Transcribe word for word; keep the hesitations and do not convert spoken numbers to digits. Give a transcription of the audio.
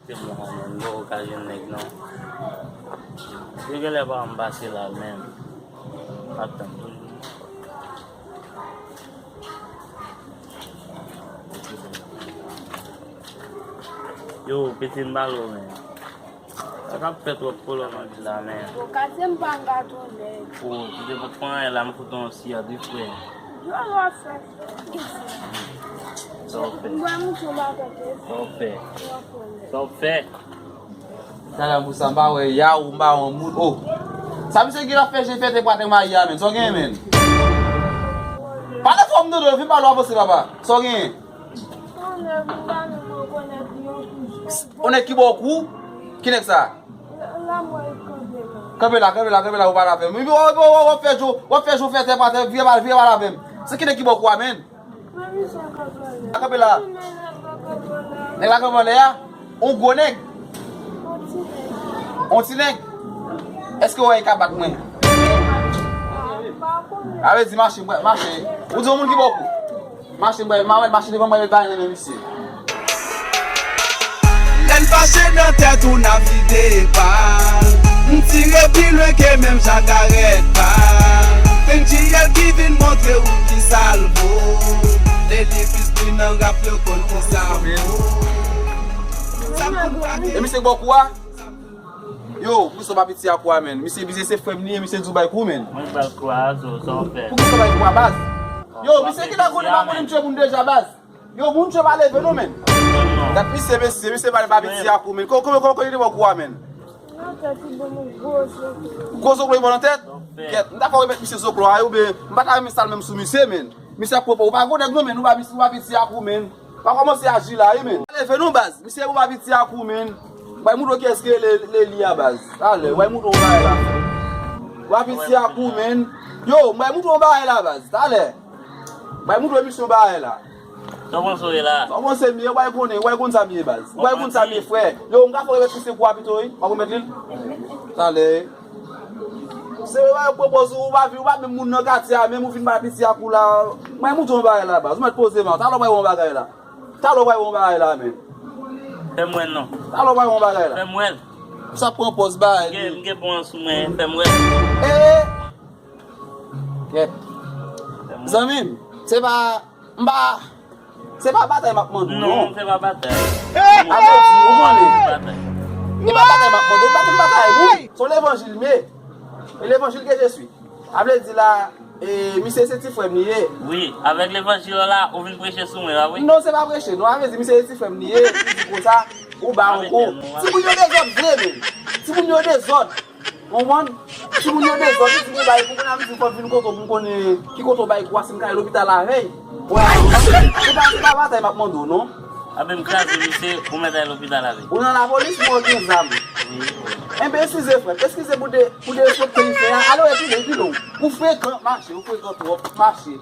Se bon, men m poko ka jwenn nèg non. Yo genlè pa wè m pase la menm. M ap tann toujou. Yo, pete m balo, men. Sa k ap fè twòp pwoblèm anpil la, men. Bon, katye m pa gato nèg. O, ou te pot pran anyen la, m fout on siya de frè. Yo, yo fè. Sa w fè? M ba mouton ba tèt. Sa w fè? Yo fè. Sa w fè? Talè m pou sa, m pa wè ya ou m pa wè moun. O. Sa misye gen la fè je fè te pwatè mayi a, men. Sa w gen, men? Pale fò m tande w, vin pale w avanse, papa. Sa w gen? On nèg ki ba w kou. Ki nèg sa? Kanpe la, kanpe la, kanpe la, ou pale avè m. W ap fè jou, w ap fè jou fè tè pa tè, vire pale, vire pale avè m. Se ki nèg ki ba w kou a, men? Kanpe la. Nèg la kanpe anlè a? On gwo nèg? On ti nèg? Èske w wè e ka bat mwen? A vle di mache, mache. Ou di yon moun ki ba w kou. Mache, mwen, mwen, mache devan mwen, mwen, mwen, mwen, misye. Lè n fache nan tèt ou, n ap vide bal. M tire pi lwen ke menm jakarèt bal. Fenjiyèl ki vin montre ou ki sa l vo. Lè li plis pri nan rap, yo konn ki sa l vo. Sa konn kake. E misye k ba w kou a? Yo, poukisa w pa piti a kou a, men? Misye, misye se frè m li ye, misye di w bay kou, men. Mwen bay kou a, so, sa w fè? Poukisa w bay kou a, baz? Yo, misye ki nan konnen pa konnen m tchwe moun deja, baz. Yo, moun tchwe pa leve non, men. Dat misye, mesye, misye pa, pa piti a kou, men. Ko-, ko-, ko-, ko-, li te ba w kou a, men? Nan tèt, li ban m gwo zoklo. Gwo zoklo li ba w nan tèt? Kèt, m ta fè w remèt misye zoklo a, oubyen m pa ta renmen sa l menm sou misye, men. Misye ap pwopo, ou pa gwo nèg non, men, ou pa, ou pa piti a kou, men. Pa kòmanse aji la, wi, men. Leve non, baz. Misye, ou pa piti a kou, men. Bay mouton kiyès ki rele Leli a, baz. Talè, bay mouton bagay la. Ou pa piti a kou, men. Yo, bay mouton bagay la, baz. Talè. Bay mouton misye bagay la. Sa w panse w ye la? Sa w panse m ye, ou pa konnen, ou pa konn sa m ye, baz. Ou pa konn sa m ye, frè. Yo, m ka fè w remèt misye kou a pito, wi. W ap remèt li l? Talè. Se yo ba yo pwopoze ou, ou pa vin, ou pa menm moun nan katye a, menm ou vin bay piti a kou la. Mwen, mouton bagay la, baz. Ou mèt poze, man. Talè w bay yon bagay la. Talè w bay yon bagay la, men. Fè m wè non. Talè w bay yon bagay la. Fè m wè. Sa pran pòz bagay li. M gen bon an sou mwen, fè m wè. E! Kèt. Zanmi m, se pa M pa, se pa batay m ap mande w, non. Non, se pa batay. A vle di, ou konnen. E pa batay m ap mande w, m pa konn batay, wi. Se yon levanjil m ye. E levanjil ke je suis. A vle di la, e, misye se ti frè m li ye. Wi, avèk levanjil la, ou vin preche sou mwen la, wi. Non, se pa preche, non, a vle di, misye se ti frè m li ye, li di konsa, ou ba yon kou. Timoun yo dezòd vre, men. Timoun yo dezòd. Konprann? Timoun yo dezòd, yo di pou bay kou, kounye a m di fò m vin kote w pou m konnen ki kote w bay kou a, si m ka al lopital avè l. Wè, se pa, se pa batay m ap mande w, non. Apre m kraze misye, ou mèt al lopital avè l. Ou nan lapolis, men w gen zam. Wi. Enben, eskize, frè m. Eskize pou de, pou derespekte m fè a. Ale w pi lwen, pi lwen. Ou frekan, mache, ou frekan twòp, mache.